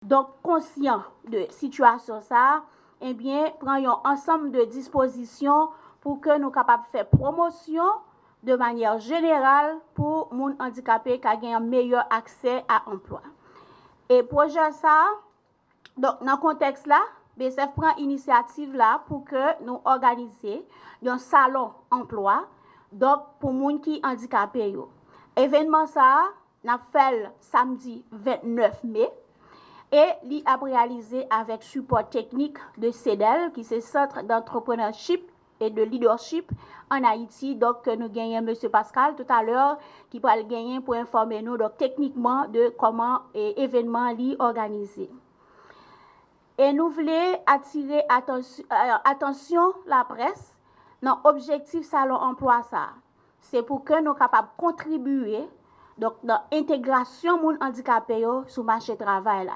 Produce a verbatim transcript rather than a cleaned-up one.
donk konsyan de sitiyasyon sa a, ebyen, pran yon ansanm de dispozisyon pou ke nou kapab fè pwomosyon de manyè jeneral pou moun andikape ka gen yon meyè aksè a anplwa. E pwojè sa a, donk, nan kontèks la, B S F pran inisyativ la pou ke nou òganize yon salon anplwa, donk, pou moun ki andikape yo. Evènman sa a, n ap fè l samdi vennèf me, e li ap reyalize avèk sipò teknik de CEDEL, ki se Centre d'Entrepreneurship et de Leadership en Haïti. Donk, nou genyen Mesye Pascal toutalè ki pral genyen pou enfòme nou, donk, teknikman de kòman e, evènman li òganize. E nou vle atire atans- e, atansyon laprès nan objektif salon anplwa sa a. Se pou ke nou kapab kontribiye, donk, nan entegrasyon moun andikape yo sou mache travay la.